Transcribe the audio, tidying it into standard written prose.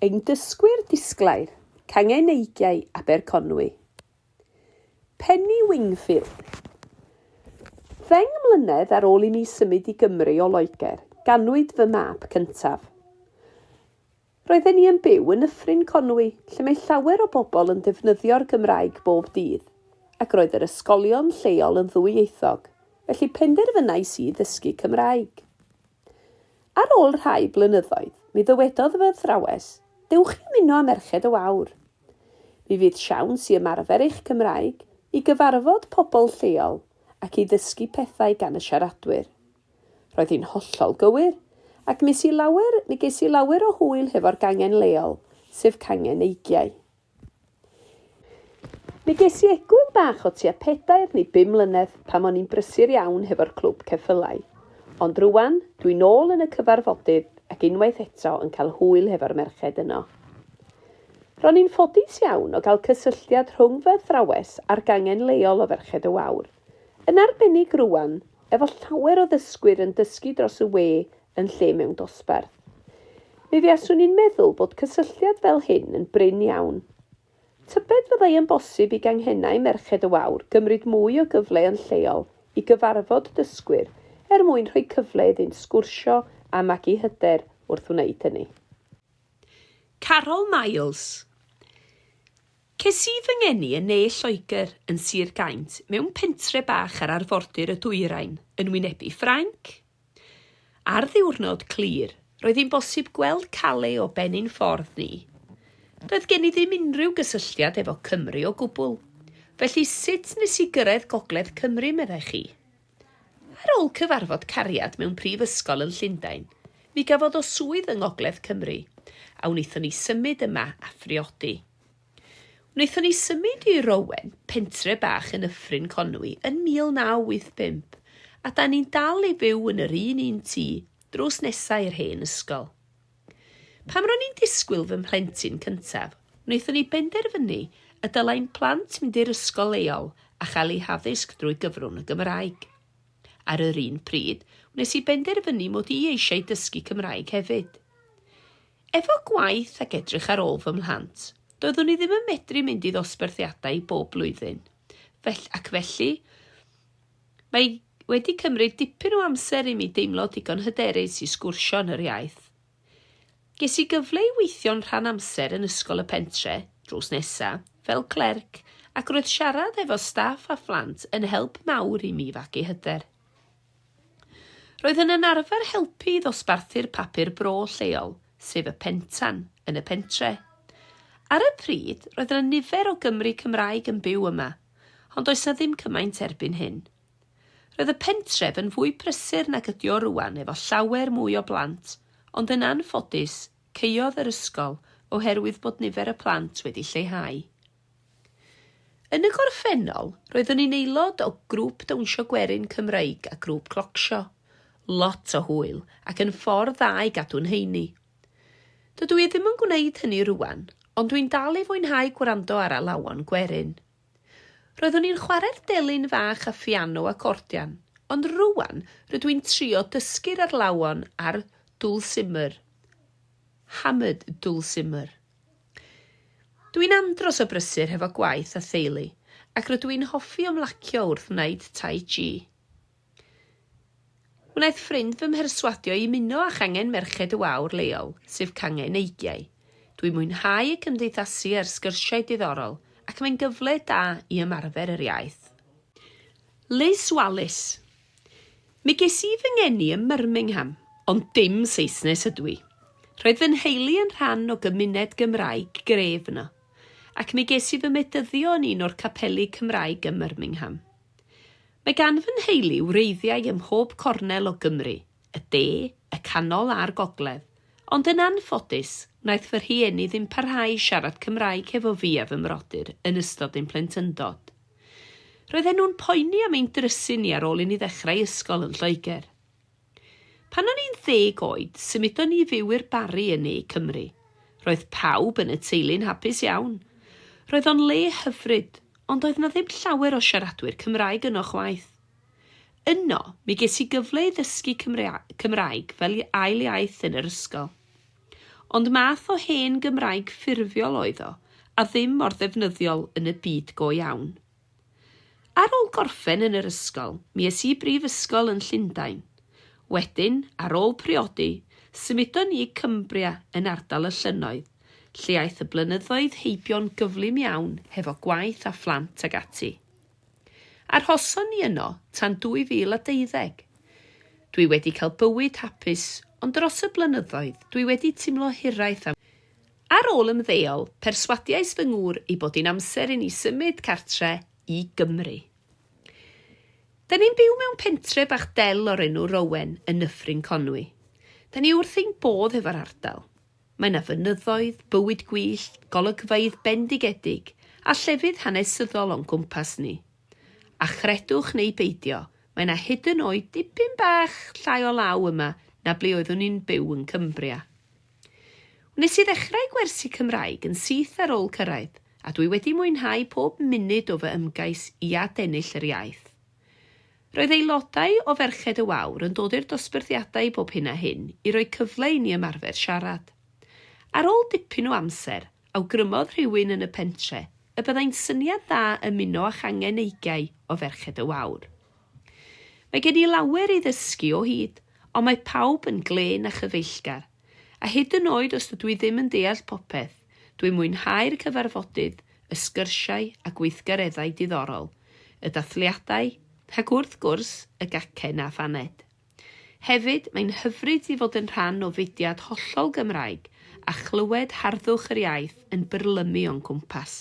Ein dysgwyr disglair, Cangen Eigiau Aberconwy. Penny Wingfield. Ddeng mlynedd ar ôl i mi symud i Gymru o Loegr, ganwyd fy mab cyntaf. Roedden ni yn byw yn Nyffryn Conwy, lle mae llawer o bobl yn defnyddio'r Gymraeg bob dydd, ac roedd yr ysgolion lleol yn ddwyieithog, felly penderfynais i ddysgu Cymraeg. Ar ôl rhai blynyddoedd, mi ddywedodd fy athrawes, 'Dewch i ymuno â Merched y Wawr. Mi fydd siawns i ymarfer eich Cymraeg, i gyfarfod pobl lleol ac i ddysgu pethau gan y siaradwyr. Roedd hi'n hollol gywir, ac mes i lawer, mi ges i lawer o hwyl hefo'r gangen leol, sef Cangen Eigiau. Mi ges i egwyl bach o tua pedair neu bum mlynedd pan o'n i'n brysur iawn hefo'r clwb ceffylau. Ond rwan, dwi nôl yn y cyfarfodydd ac unwaith eto yn cael hwyl hefo'r merched yno. Ro'n i'n ffodus iawn o gael cysylltiad rhwng fy athrawes a'r gangen leol o Ferched y Wawr, yn arbennig rwan, efo llawer o ddysgwyr yn dysgu dros y we yn lle mewn dosbarth. Mi fuaswn i'n meddwl bod cysylltiad fel hyn yn brin iawn. Tybed fyddai yn bosib i ganghennau Merched y Wawr gymryd mwy o gyfle yn lleol i gyfarfod dysgwyr er mwyn rhoi cyfle iddynt sgwrsio a magu hyder wrth wneud hynny. Carol Miles Ces i fy ngeni yn ne Lloegr, yn Sir Gaint, mewn pentre bach ar arfordir y dwyrain, yn wynebu Ffrainc. Ar ddiwrnod clir, roedd hi'n bosib gweld Calais o ben ein ffordd ni. Doedd gen i ddim unrhyw gysylltiad efo Cymru o gwbl. Felly sut nes i gyrraedd gogledd Cymru, meddai chi? Ar ôl cyfarfod cariad mewn prifysgol yn Llundain, mi gafodd o swydd yng ngogledd Cymru, a wnaethon ni symud yma a phriodi. Wnaethon ni symud i Rowen, pentre bach yn Nyffryn Conwy, yn 1985, a 'dan ni'n dal i fyw yn yr un un tŷ, drws nesa i'r hen ysgol. Pan ro'n i'n disgwyl fy mhlentyn cyntaf, wnaethon ni benderfynu y dylai'n plant mynd i'r ysgol leol a chael eu haddysg drwy gyfrwng y Gymraeg. Ar yr un pryd, wnes i benderfynu mod i eisiau dysgu Cymraeg hefyd. Efo gwaith ac edrych ar ôl fy mhlant, doeddwn i ddim yn medru mynd i ddosbarthiadau bob blwyddyn. Fell, ac felly, mae wedi cymryd dipyn o amser i mi deimlo digon hyderus i sgwrsio yn yr iaith. Ges i gyfle i weithio'n rhan amser yn ysgol y pentre, drws nesa, fel clerc, ac roedd siarad efo staff a phlant yn help mawr i mi fagu hyder. Roeddwn yn arfer helpu i ddosbarthu'r papur bro lleol, sef y Pentan, yn y pentre. Ar y pryd, roedd yna nifer o Gymry Cymraeg yn byw yma, ond does 'na ddim cymaint erbyn hyn. Roedd y pentref yn fwy prysur nag ydi o rŵan efo llawer mwy o blant, ond yn anffodus, caeodd yr ysgol oherwydd bod nifer y plant wedi lleihau. Yn y gorffennol, roeddwn i'n aelod o grŵp dawnsio gwerin Cymreig a grŵp clocsio. Lot o hwyl, ac yn ffordd dda i gadw'n heini. Dydw i ddim yn gwneud hynny rŵan, ond dwi'n dal i fwynhau gwrando ar alawon gwerin. Roeddwn i'n chwarae'r delyn fach a phiano acordian, ond rŵan rydw i'n trio dysgu'r arlawon a'r dulcimer. Hammered dulcimer. Dw i'n andros o brysur hefo gwaith a theulu, ac rydw i'n hoffi ymlacio wrth wneud tai chi. Wnaeth ffrind fy mherswadio i ymuno â changen Merched y Wawr leol, sef Cangen Eigiau. Dwi'n mwynhau y cymdeithasu a'r sgyrsiau diddorol, ac mae'n gyfle da i ymarfer yr iaith. Liz Wallace Mi ges i fy ngeni ym Mirmingham, ond dim Saesnes ydw i. Roedd fy nheulu yn rhan o gymuned Gymraeg gref yno, ac mi ges i fy medyddio yn un o'r capeli Cymraeg ym Mirmingham. Mae gan fy nheulu wreiddiau ym mhob cornel o Gymru, y de, y canol a'r gogledd, ond yn anffodus, wnaeth fy rhieni ddim parhau i siarad Cymraeg hefo fi a fy mrodyr yn ystod ein plentyndod. Roedden nhw'n poeni am ein drysu ni ar ôl i ni ddechrau ysgol yn Lloegr. Pan o'n i'n ddeg oed, symudon ni i fyw i'r Barri yn ne Cymru. Roedd pawb yn y teulu'n hapus iawn. Roedd o'n le hyfryd, ond doedd 'na ddim llawer o siaradwyr Cymraeg yno chwaith. Yno, mi ges i gyfle i ddysgu Cymraeg fel ail iaith yn yr ysgol. Ond math o hen Gymraeg ffurfiol oedd o, a ddim mor ddefnyddiol yn y byd go iawn. Ar ôl gorffen yn yr ysgol, mi es i brifysgol yn Llundain. Wedyn, ar ôl priodi, symudon ni i Cumbria yn ardal y Llynnoedd, lle aeth y blynyddoedd heibio'n gyflym iawn hefo gwaith a phlant ag ati. Arhoson ni yno tan 2012. Dwi wedi cael bywyd hapus, ond dros y blynyddoedd dwi wedi timlo hiraeth am Ar ôl ymddeol, perswadiais fy ngŵr ei bod hi'n amser i ni symud cartre i Gymru. Da ni'n byw mewn pentre bach del o'r enw Rowen yn Nyffryn Conwy. Da ni wrth ein bodd hefo'r ardal. Mae 'na fynyddoedd, bywyd gwyllt, golygfeydd bendigedig a llefydd hanesyddol o'n cwmpas ni. A chredwch neu beidio, mae 'na hyd yn oed dipyn bach llai o law yma na ble oeddwn i'n byw yn Cumbria. Wnes i ddechrau gwersi Cymraeg yn syth ar ôl cyrraedd a dwi wedi mwynhau pob munud o fy ymgais i adennill yr iaith. Roedd aelodau o Ferched y Wawr yn dod i'r dosbarthiadau bob hyn a hyn i roi cyfle i ni ymarfer siarad. Ar ôl dipyn o amser, awgrymodd rhywun yn y pentre y byddai'n syniad dda ymuno â changen Eigiau o Ferched y Wawr. Mae gen i lawer i ddysgu o hyd, ond mae pawb yn glên a chyfeillgar. A hyd yn oed os dydw i ddim yn deall popeth, dwi'n mwynhau'r cyfarfodydd, y sgyrsiau a gweithgareddau diddorol, y dathliadau, ac wrth gwrs, y gacen a phaned. Hefyd, mae'n hyfryd i fod yn rhan o fudiad hollol Gymraeg a chlywed harddwch yr iaith yn byrlymu o'n cwmpas.